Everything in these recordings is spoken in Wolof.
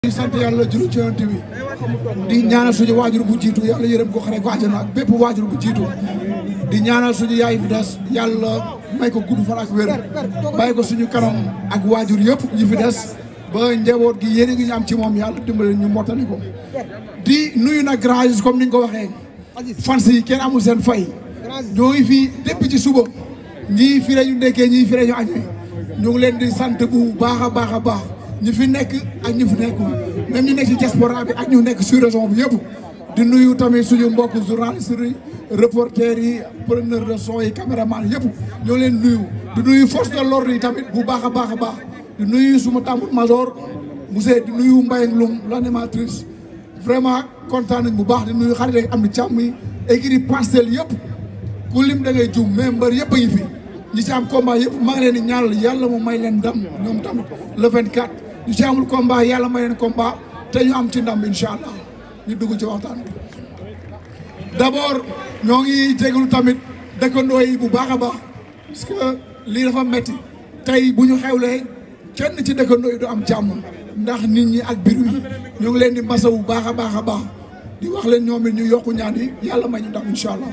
di sant yàlla julli ci Yonent bi di ñaanal suñu waajur bu jiitu yàlla yërëm ko xare ko àjjana ak bépp waajur bu jiitu di ñaanal suñu yaay fi des yàlla may ko gudd fan ak wér bàyyi ko suñu kanam ak waajur yëpp yi fi des ba njaboot gi yéene gi ñu am ci moom yàlla dimbali ñu mottali ko di nuyu nag grand comme ni nga ko waxee fans yi kenn amul seen fay ñoo ngi fii depuis ci suba ñii fi la ñu ndekkee ñii fi la ñu añee ñu ngi leen di sant bu baax a baax a baax ñi fi nekk ak ñi fi nekkul même ñu nekk ci diaspora bi ak ñu nekk sur région bi yëpp di nuyu tamit suñu mbokk journaliste yi reporters yi preneur de son yi caméraman yëpp ñoo leen nuyu di nuyu force de l'ordre yi tamit bu baax a baax a baax di nuyu suma tambour major monsieur di nuyu Mbaye Loum l'animatrice vraiment kontaan nañ bu baax di nuyu xarit yi am di càmm yi écurie Parcelles yëpp ku lim da ngay jum mais mbër yëpp a ngi fi ñi ci am combat yëpp maa ngi leen di ñaanal yàlla mu may leen ndam ñoom tamit le 24 ñu ci amul combat yàlla may leen combat te ñu am ci ndam incha allah ñu dugg ci waxtaan bi d'abord ñoo ngi jégalu tamit dëkkandoo yi bu baax a baax parce que lii dafa metti tey bu ñu xewlee kenn ci dëkkandoo yi du am jàmm ndax nit ñi ak biir yi ñu ngi leen di masa bu baax a baax a baax di wax leen ñoom it ñu yokku ñaan yi yàlla may ñu ndam incha allah.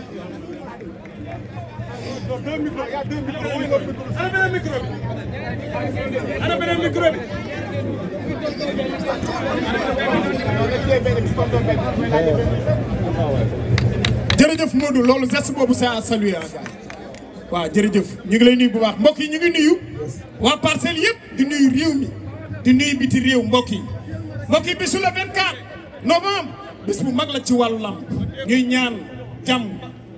jërëjëf Modou loolu geste boobu c'est à saluer waaw jërëjëf ñu ngi lay nuyu bu baax mbokk yi ñu ngi nuyu waa Parcelles yëpp di nuyu réew mi di nuyu biti réew mbokk yi bisu le 24 novembre bis bu mag la ci wàllu lamb ñuy ñaan jàmm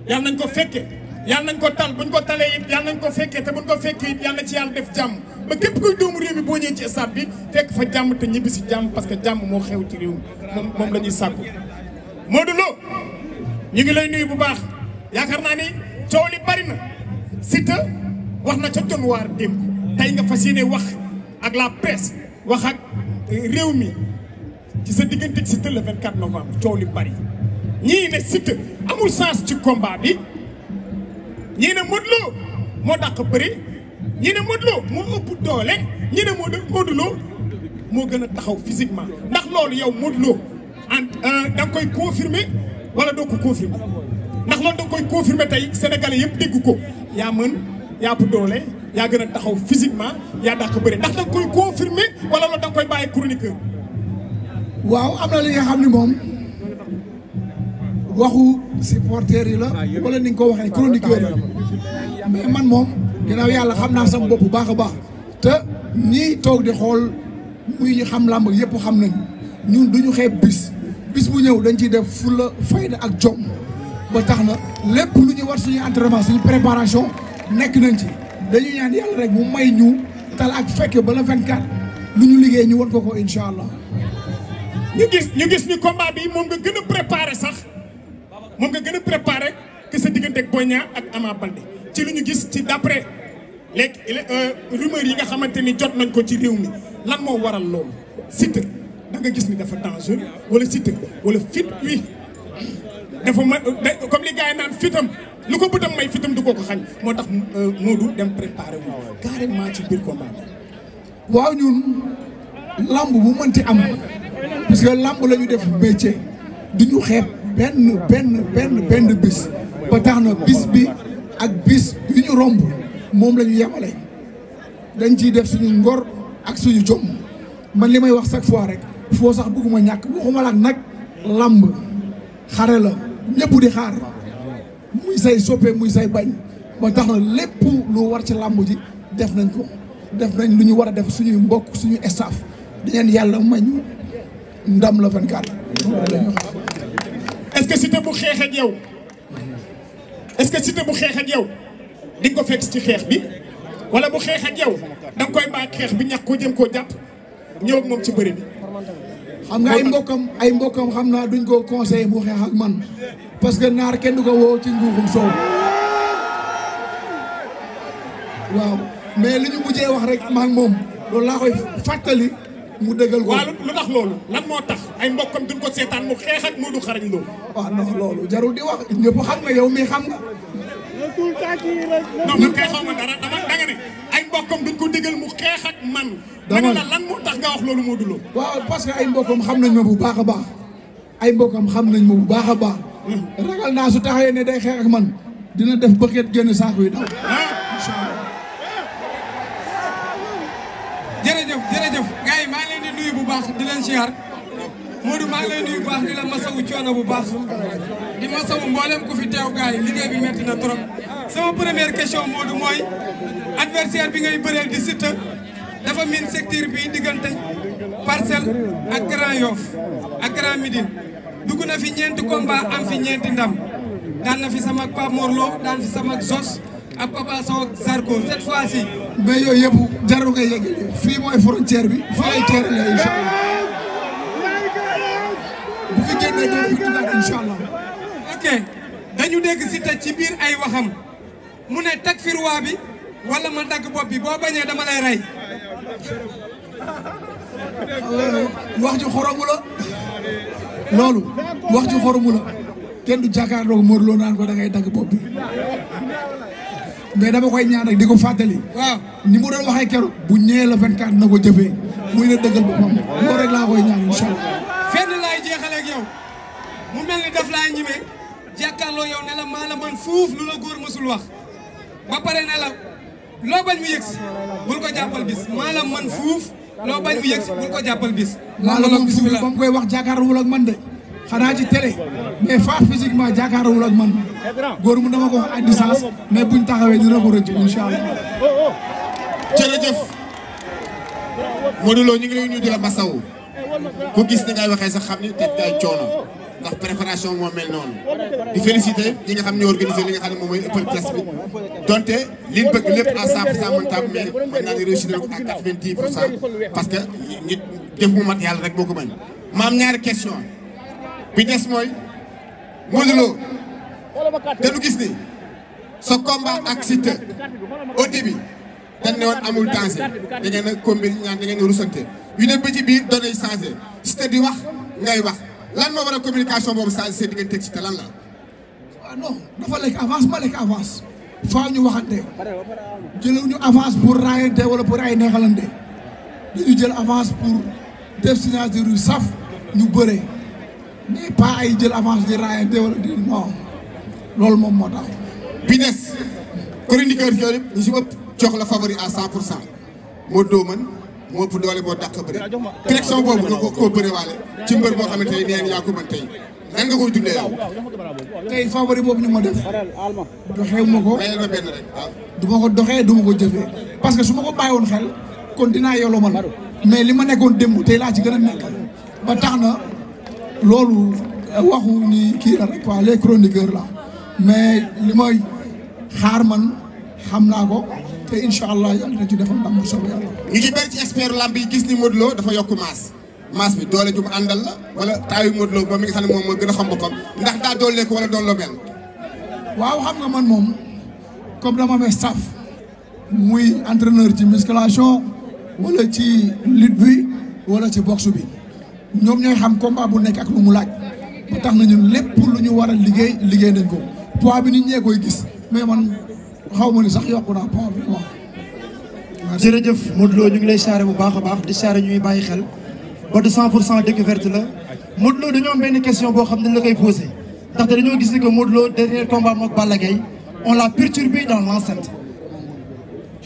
yàlla nañ ko fekke yàlla nañ ko tal buñ ko talee it yàlla nañ ko fekkee te buñ ko fekkee it yàlla na ci yàlla def jàmm ba képp kuy doomu réew mi boo ñëwee ci stade bi fekk fa jàmm te ñibbi si jàmm parce que jàmm moo xew ci réew mi moom la ñuy sàkku Modou Lo ñu ngi lay nuyu bu baax yaakaar naa ni coow li bari na Siteu wax na ca Dionewar démb tey nga fas yéene wax ak la presse wax ak réew mi ci sa diggante Siteu le 24 novembre coow li bari ñii ne Siteu amul sens ci combat bi ñii ne Modou Lo moo dàq bëri ñii ne Modou Lo moo ëpp doole ñii ne Modou Lo moo gën a taxaw physiquement ndax loolu yow Modou Lo da nga koy confirmer wala doo ko confirmer ndax loolu da nga koy confirmer tey Sénégalais yëpp dégg ko yaa mën yaa ëpp doole yaa gën a taxaw physiquement yaa dàq bëri ndax da nga koy confirmer wala loolu da nga koy bàyyi chroniqueur. waaw am na li nga xam ni moom waxu supporters yi la wala ni nga ko waxee chroniqueur yi mais man moom ginnaaw yàlla xam naa sama bopp bu baax a baax te ñii toog di xool muy xam làmb yëpp xam nañ ñun duñu xeeb bis bu ñëw dañ ciy def fulla fayda ak jom ba tax na lépp lu ñu war suñu entraînement suñu préparation nekk nañ ci dañuy ñaan yàlla rek mu may ñu tal ak fekke ba la 24 lu ñu liggéey ñu won ko incha allah. ñu gis ni combat bi moom nga gën a préparé sax moom nga gën a préparé que sa diggante ak Boy Niang ak Ama Baldé ci lu ñu gis ci d'après les rumeurs yi nga xamante ni jot nañ ko ci réew mi lan moo waral loolu Siteu da nga gis ni dafa dangereux wala Siteu wala fit wi dafa ma comme li gars yi naan fitam lu ko bëtam may fitam du ko xañ moo tax Modou dem préparé wu carrément ci biir combat bi. waaw ñun lamb bu mënti am parce que lamb la ñu def métier du ñu xeeb benn bis ba tax na bis bi ak bis yu ñu romb moom la ñu yemale dañ ciy def suñu ngor ak suñu jom man li may wax chaque fois rek foo sax bëgguma ñàkk waxuma la nag lamb xare la ñëpp di xaar muy say soppe muy say bañ ba tax na lépp lu war ci lamb ji def nañ ko def nañ lu ñu war a def suñuy mbokk suñu staff di leen yàlla may ñu ndam la 24. est-ce que Siteu bu xeex ak yow est-ce que Siteu bu xeex ak yow di nga ko fekk ci xeex bi wala bu xeex ak yow da nga koy bàyyi xeex bi ñàkk ko jëm koo jàpp ñëw ak moom ci bëri bi. xam nga ay mbokkam xam naa duñ ko conseillé mu xeex ak man parce que naar kenn du ko woo ci nguuxum soow waaw mais li ñu mujjee wax rek maa ngi moom loolu laa koy fàttali mu dëggal ko. waaw lu tax loolu lan moo tax ay mbokkam duñ ko seetaan mu xeex ak Modou Xarañ Lo. waaw non loolu jarul di wax ñëpp xam nga yow mii xam nga. non man kay xaw ma dara da nga ne ay mbokkam duñ ko digal mu xeex ak man. ma ne la lan moo tax nga wax loolu Modou Lo. waaw parce que ay mbokkam xam nañ ma bu baax a baax ay mbokkam xam nañ ma bu baax a baax. ragal naa su taxawee ne day xeex ak man dina def bëgget génn saako yi daw. incha allah. jërëjëf jërëjëf gars yi maa ngi leen di nuyu bu baax di leen siyaar Modou maa ngi lay nuyu bu baax di la masawu coono bu baax di masawu mboolem ku fi teew gars yi liggéey bi metti na trop. sama première question Modou mooy adversaire bi ngay bëreel di Siteu dafa miin secteur bi diggante Parcelles ak Grand Yoff ak Grand Médine dugg na fi ñeenti combat am fi ñeenti ndam daan na fi sama Pape Mor Lo daan fi sama Zos ak Papa Sow ak Zarko cette fois-ci. mais yooyu yëpp jarul ngay yegg fii mooy frontière bi fii ay teer la incha allah bu fi génnee doo fi dugaat incha allah. ok dañu dégg Siteu ci biir ay waxam mu ne tag fi roi bi wala ma dagg bopp bi boo bañee dama lay rey. wax ji xoromu la loolu wax ji xoromu la kenn du jàkkaarloo Modou Lo naan ko da ngay dagg bopp bi mais dama koy ñaan rek di ko fàttali. waaw ni mu doon waxee keroog bu ñëwee la 24 na ko jëfee muy na dëggal boppam loolu rek laa koy ñaan incha allah. fenn laay jeexale ak yow mu mel ni daf laa ñime jàkkaarloo yow ne la maa la man fuuf lu la góor mësul wax ba pare ne la loo bañ mu yëgsi bul ko jàppal bis maa la man fuuf loo bañ mu yëgsi bul ko jàppal bis. maa la man fuuf ba mu koy wax jàkkaarloowul ak man de xanaa ci télé mais face physiquement jàkkaarloowul ak man góor mu dama ko wax à distance mais buñ taxawee dina ko rëcc incha allah. jërëjëf Modou Lo ñu ngi lay nuyu di la masawu ku gis ni ngay waxee sax xam ni te ay coono ndax préparation moo mel noonu di féliciter ñi nga xam ne organisé li nga xam ne moom mooy ëppal presse bi donte liñ bëgg lépp à 100% mën taam mais mën naa ne réussir na ko à 90% parce que nit def mu mat yàlla rek boo ko bañ. ma am ñaari question bi des mooy Modou Lo dañu gis ni sa combat ak Siteu au début dañ ne woon amul danger da ngeen a combine ñaan da ngeen a rusante yu ne ba ci biir doonay changé Siteu di wax ngay wax lan moo war a communication boobu changé seen diggante ak Siteu lan la. ah non dafa lekk avance ma lekk avance faaw ñu waxante jëlewuñu avance pour raayante wala pour ay neexalante dañu jël avance pour def signature yu saf ñu bëree mais pas ay jël avance di raayante wala di non loolu moom moo tax. bi des chroniqueur yooyu ñu si ëpp jox la favori à 100% moo doo mën moo ëpp doole moo dàq bëri direction boobu nga koo bëri waale ci mbër boo xamante ne neen yaa ko mën tey nan nga koy dundee yow. tey favori boobu ñu ma def doxeewu ma ko mayel ma benn rek waaw. du ma ko doxee du ma ko jëfee parce que su ma ko bàyyi woon xel kon dinaa yoloo man mais li ma nekkoon démb tey laa ci gën a nekk ba tax na loolu waxu ni kii la rek quoi les chroniqueurs la mais li may xaar man xam naa ko te incha allah yàlla na ci defal ndam bu soobee yàlla. ñu ci bëri ci expert lamb yi gis ni Modou Lo dafa yokk maas bi doole ju mu àndal la wala taayu Modou Lo moom mi nga xam ne moom moo gën a xam boppam ndax daa doole ko wala doon loo mel. waaw xam nga man moom comme dama amee staff muy entraîneur ci musculation wala ci lutte bi wala ci boxe bi ñoom ñooy xam combat bu nekk ak lu mu laaj ba tax na ñun lépp lu ñu war a liggéey nañ ko poids bi nit ñee koy gis mais man xaw ma ni sax yokku naa poids bi waaw. jërëjëf Modou Lo ñu ngi lay saare bu baax a baax di saare ñuy bàyyi xel ba de 100% découverte la Modou Lo dañoo am benn question boo xam ne dañ la koy posé ndaxte dañoo gis ni que Modou Lo dernier combat mook Balla Gaye on l'a perturbé dans l'enceinte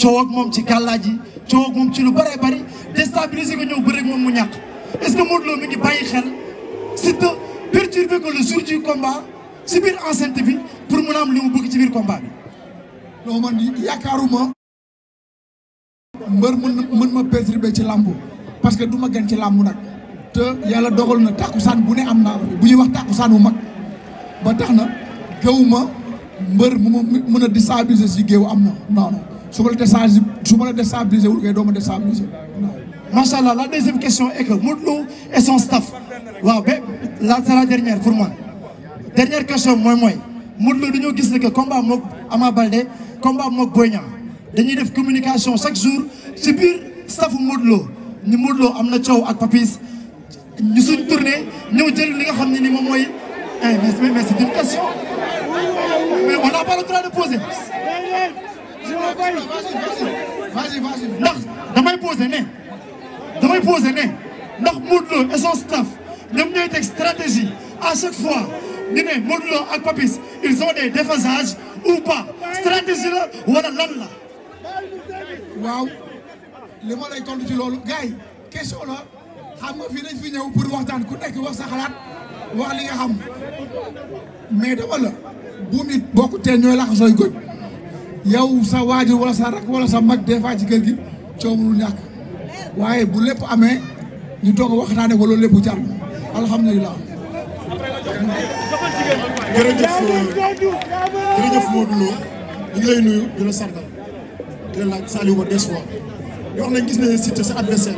coow ak moom ci gàllaaj yi coow ak moom ci lu bëree bëri déstabiliser ko ñëw bëri ak moom mu ñàkk est-ce que Modou Lo mi ngi bàyyi xel Siteu perturbé ko le jour du combat si biir enceinte bi pour mun a am li mu bëgg ci biir combat bi. non man yaakaaruma mbër mën ma perturbé ci làmb parce que du ma gën ci làmb nag te yàlla dogal na tàkkusaan bu ne am naa ko bu ñuy wax tàkkusaan bu mag ba tax na gëwuma mbër mu ma mën a déstabiliser si géew am na non non su ma la déstabiliser wul kay doo ma déstabiliser non. macha allah la deuxième question est que Modou Lo et son staff waaw ba la c'est la dernière pour moi dernière question mooy Modou Lo dañoo gis ne que combat mook Ama Baldé combat mook Boy Niang dañuy def communication chaque jour ci biir staffu Modou Lo ni Modou Lo am na coow ak Papis ñu suñ tourné ñëw jël li nga xam ne ni moom mooy mais c'est une question mais on n'a pas le droit de poser ndax damay posé ne ndax Modou Lo et son staff ñoom ñooy teg stratégie à chaque fois ñu ne Modou Lo ak Papis ils ont des déphasages ou pas stratégie la wala lan la. waaw li ma lay tontu ci loolu gars yi question la xam nga fii dañ fi ñëw pour waxtaan ku nekk wax sa xalaat wax li nga xam mais dama la bu nit bokk teen ñooy lax sooy goj yow sa waajur wala sa rak wala sa mag des fois ci kër gi coow lu ñàkk waaye bu lépp amee ñu toog a waxtaanee ko loolu lépp jàll alhamdulilah. jërëjëf Modou Lo ñu ngi lay nuyu di la sargal di la laaj Saliou ba des fois yoo xam ne gis nañu Siteu sa adversaire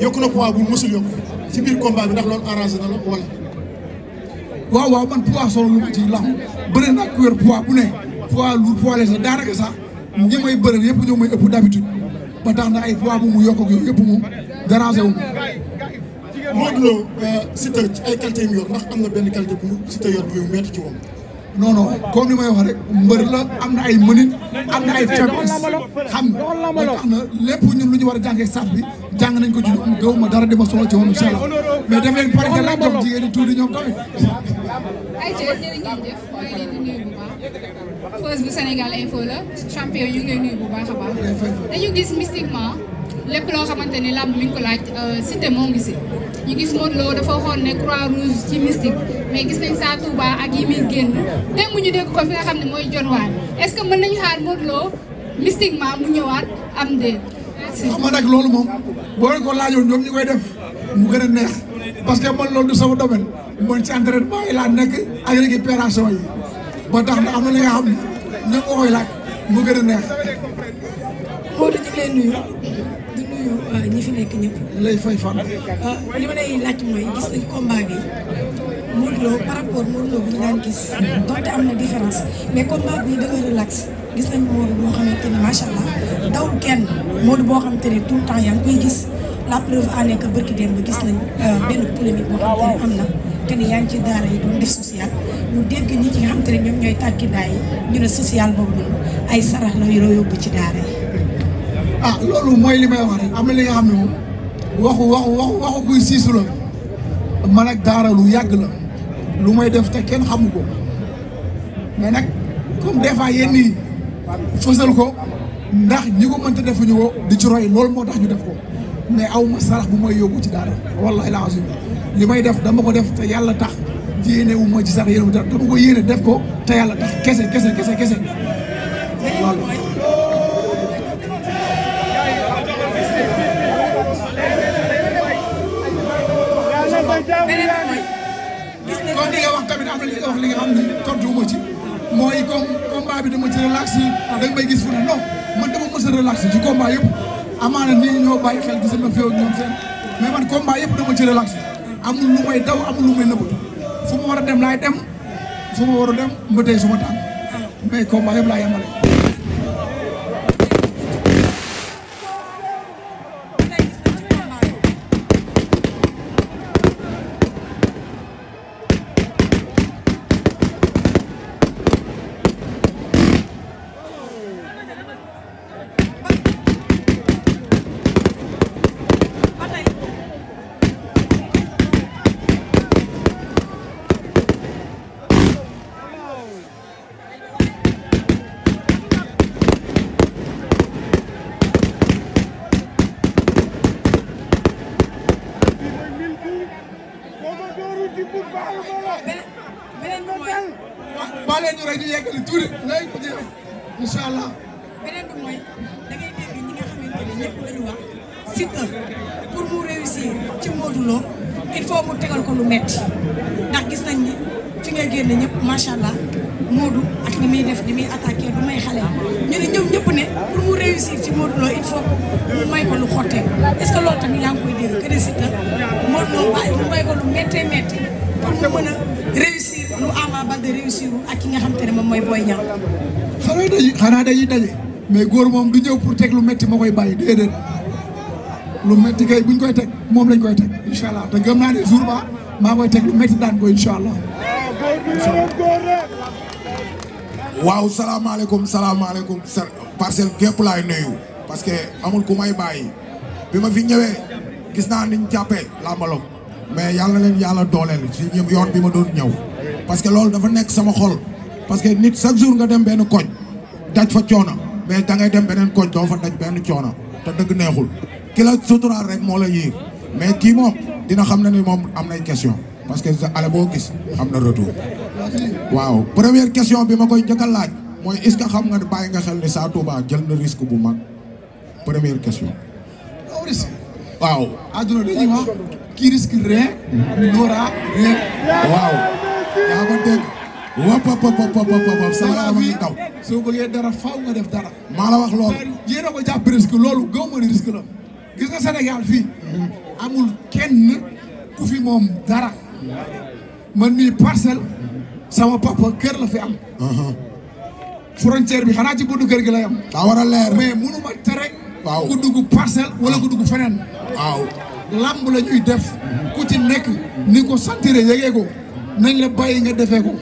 yokk na poids bu mësul yokk ci biir combat bi ndax loolu arrangé na la wala. waaw man poids solo lu ma ci lam bëri na ku wér poids bu ne poids lu poids léger daanaka sax ñi may bëri yëpp ñoo may ëpp d'habitude ba tax na ay poids bu mu yokk ak yooyu yëpp moom dérangé wu Modou Lo Siteu ci ay qualité yu yor ndax am na benn qualité bu Siteu yor bu métti ci moom. non comme ni may wax rek mbër la am na ay mënin am na ay faiblesse xam nga ba tax na lépp ñun lu ñu war a jàngee sax bi jàng nañ ko ci ñoom gaw ma dara dima soxla ci moom incha allah mais daf leen pare rek jox jigéen ñi tuuti ñoom tamit. ayca jërë ngeen jëf maa ngi leen di nuyu bu baax Feuz bu Sénégal Info la champion ñu ngi lay nuyu bu baax a baax dañu gis mystiquement lépp loo xamante ni làmb mi ngi ko laaj Siteu moo ngi si ñu gis Modou Lo dafa waxoon ne croix rouge ci mystique mais gis nañ saa Touba ak yi muy génn démb ñu dégg ko fi nga xam ne mooy jonwaar est-ce que mën nañu xaar Modou Lo mystiquement mu ñëwaat am déet. xam nga nag loolu moom boo leen ko laajoon ñoom ñu koy def mu gën a neex parce que man loolu du sama domaine man ci entraînement yi laa nekk ak récupération yi ba tax na am na li nga xam ne ñoom nga koy laaj mu gën a neex. Modou ñu ngi lay nuyu di nuyu ñi fi nekk ñëpp. lay fay fan. li ma lay laaj mooy gis nañ combat bi Modou Lo par rapport Modou Lo bi ñu daan gis donte am na différence mais combat bi da nga relax gis nañ Modou boo xamante ni macha allah dawul kenn Modou boo xamante ne tout le temps yaa ngi koy gis la preuve en est que barki démb gis nañ benn polémique boo xamante ne am na te ni yaa ngi ci daara yi doon def social ñu dégg ñi ci nga xamante ne ñoom ñooy tàggi daay ñu ne social boobu noonu ay sarax la yoo yóbbu ci daara yi. ah loolu mooy li may wax rek am na li nga xam ne moom waxu kuy siisu la man ak daara lu yàgg la lu may def te kenn xamu ko mais nag comme des fois yenn yi fësal ko ndax ñi ko mënta defuñu ko di ci roy loolu moo tax ñu def ko mais aw ma sarax bu may yóbbu ci daara wallahi la azim li may def dama ko def te yàlla tax yéene wu ma ci sax yéene dara dama ko yéene def ko te yàlla tax kese loolu. comme li nga wax tamit am na li nga wax li nga xam ne tontu ma ci mooy comme combat bi dama ci relax da nga may gis fu ne non man dama mës a relax ci combat yëpp amaana nit ñi ñoo bàyyi xel gis ma féew ñoom seen mais man combat yëpp dama ci relax amul lu may daw amul lu may nëbbatu fu ma war a dem laay dem fu ma war a dem ba tey suma tànk mais combat yëpp laa yemale. baleen ñu rek ñu yeggali tuuti léegi ko jeex incha allah. beneen bi mooy da ngay dégg ñi nga xamante ne ñëpp lañu wax Siteu pour mu réussir ci Modou Lo il faut mu tegal ko lu metti ndax gis nañ ni fi nga génn ñëpp macha allah Modou ak ni muy def ni muy attaqué du may xale ñu ne ñoom ñëpp ne pour mu réussir ci Modou Lo il faut mu may ko lu xottee est-ce que loolu tamit yaa ngi koy dégg que ne Siteu Modou Lo waaye mu may ko lu méttee métti pour mu mën a réussir lu Ama Baldé réussir ak ki nga xam te ne moom mooy Boy Niang. xanaa dañuy daje mais góor moom du ñëw pour teg lu métti ma koy bàyyi déedéet lu métti kay buñ koy teg moom lañ koy teg incha allah te gëm naa ne jour ba maa koy teg lu métti daan ko incha allah. waaw salaamaaleykum parcelle gépp laay nuyu parce que amul ku may bàyyi bi ma fi ñëwee gis naa niñ jàppee làmbaloom mais yàlla na leen yàlla dooleel si yoon bi ma doon ñëw parce que loolu dafa nekk sama xol parce que nit chaque jour nga dem benn koñ daj fa coono mais da ngay dem beneen koñ doo fa daj benn coono te dëgg neexul ki la suturaal rek moo la yiir mais kii moom dina xam na ni moom am nay question parce que ale boo gis am na retour waaw première question bi ma koy njëkk a laaj mooy est-ce que xam nga ne bàyyi nga xel ni Sa Touba jël na risque bu mag première question risque waaw àdduna dañuy wax qui risque rien n'aura rien waaw yaa ma dégg wop sama yaram a ngi daw soo bëggee dara faaw nga def dara maa la wax loolu yéen a ko jàpp risque loolu gaw ma ni risque la gis nga Sénégal fii amul kenn ku fi moom dara man mii parcelle sama papa kër la fi am frontière bi xanaa ci buntu kër gi lay am daa war a leer mais mënu ma tere waaw ku dugg parcelle wala ku dugg feneen waaw lamb la ñuy def ku ci nekk ni ko sentir yëgee ko nañ la bàyyi nga defee ko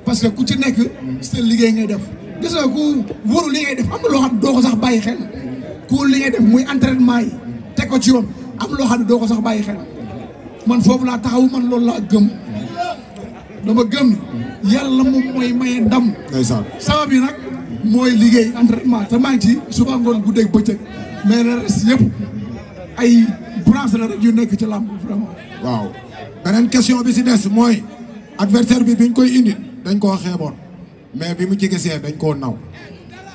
parce que ku ci nekk sa liggéey ngay def gis nga ku wóoru li ngay def am na loo xam ne doo ko sax bàyyi xel ku li ngay def muy entraînement yi teg ko ci yoon am loo xam ne doo ko sax bàyyi xel man foofu laa taxaw man loolu laa gëm dama gëm yàlla moom mooy maye ndam ndeysaan sama bi nag mooy liggéey entraînement te maa ngi ci suba ngoon guddeeg bëccëg mais le reste yëpp ay branche la rek yu nekk ci làmb vraiment waaw beneen question bi si des mooy adversaire bi biñ koy indi dañ koo xeeboon mais bi mu jegesee dañ koo naw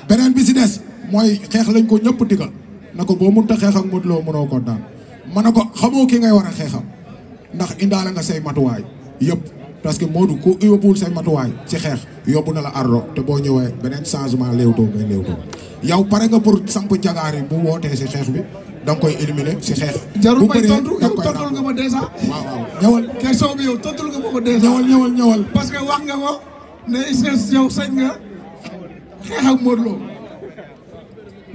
beneen bi si des mooy xeex lañ ko ñëpp digal na ko boo mënta xeex ak Modou Lo mënoo ko daan ma ne ko xamoo ki ngay war a xeexam ndax indaale nga say matuwaay yëpp parce que Modou ku yóbbuwul say matuwaay ci xeex yóbbu na la ardo te boo ñëwee beneen changement léewtoo ngay léewtoo yow pare nga pour samp jagaar yi bu wootee si xeex bi da nga koy éliminer si xeex. jarul may tontu yow tontul nga ma dèjà. waaw waaw ñëwal question bi yow tontul nga ma ko dèjà. ñëwal. parce que wax nga ko ne yow sañ nga xeex ak Modou Lo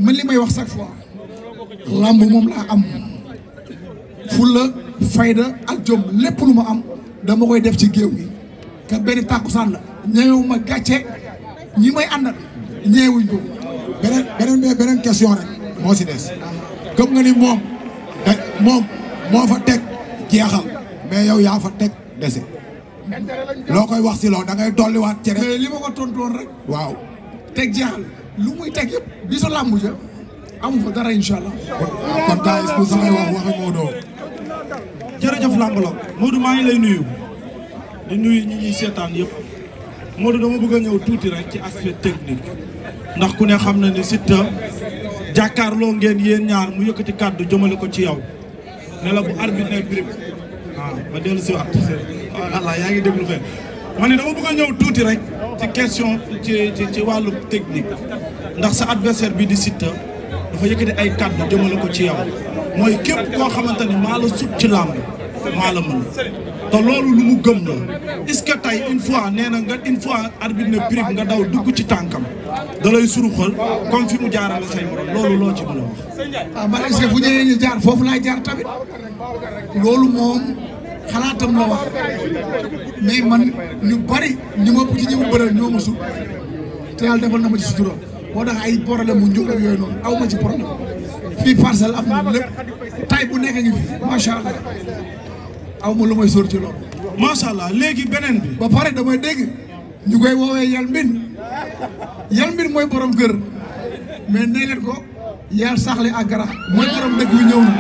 man li may wax chaque fois lamb moom laa am fulla fayda ak jom lépp lu ma am dama koy def ci géew gi ka benn tàkkusaan la ñeewu ma gàcce ñi may àndal ñeewuñ ko. beneen question rek moo si des. gëm nga ni moom moo fa teg jeexal mais yow yaa fa teg dese loo koy wax si loolu da ngay dolliwaat cere. mais li ma ko tontoon rek. waaw teg jeexal lu muy teg yëpp bisu làmb ja amu fa dara incha allah. kon gars yi samay wax waxi Modou. jërëjëf làmb la Modou maa ngi lay nuyu di nuyu ñi ñuy seetaan yëpp Modou dama bëgg a ñëw tuuti rek ci aspect technique ndax ku ne xam na ne Siteu jàkkaarloo ngeen yéen ñaar mu yëkkati kàddu jëmale ko ci yow ne la bu arbitre ne prime ma dellu si waat Allah yaa ngi déglu fenn ma ne dama bëgg a ñëw tuuti rek ci question ci wàllu technique ndax sa adversaire bi di Siteu dafa yëkkati ay kàddu jëmale ko ci yow mooy képp koo xamante ni maa la sut ci làmb maa la mën te loolu lu mu gëm la est-ce que tey une fois nee na nga une fois arbitre ne prime nga daw dugg ci tànkam da lay suruxal comme fi mu jaarale say morom loolu loo ci mën a wax. ah man est-ce que fu ñëwee ñu jaar foofu laay jaar tamit loolu moom xalaatam la wax mais man ñu bari ñu ma ci ñi mu bëral ñoo ma sut te yàlla defal na ma ci sutura moo tax ay problème mu njur ak yooyu noonu aw ma ci problème fii parcelle am na lépp tay bu nekk ngi fi macha allah aw ma lu may sóor ci loolu. macha allah léegi beneen bi. ba pare damay dégg ñu koy woowee yal mbin mooy borom kër mais nee leen ko yal saxle ak gara mooy borom dëkk bi ñëw na.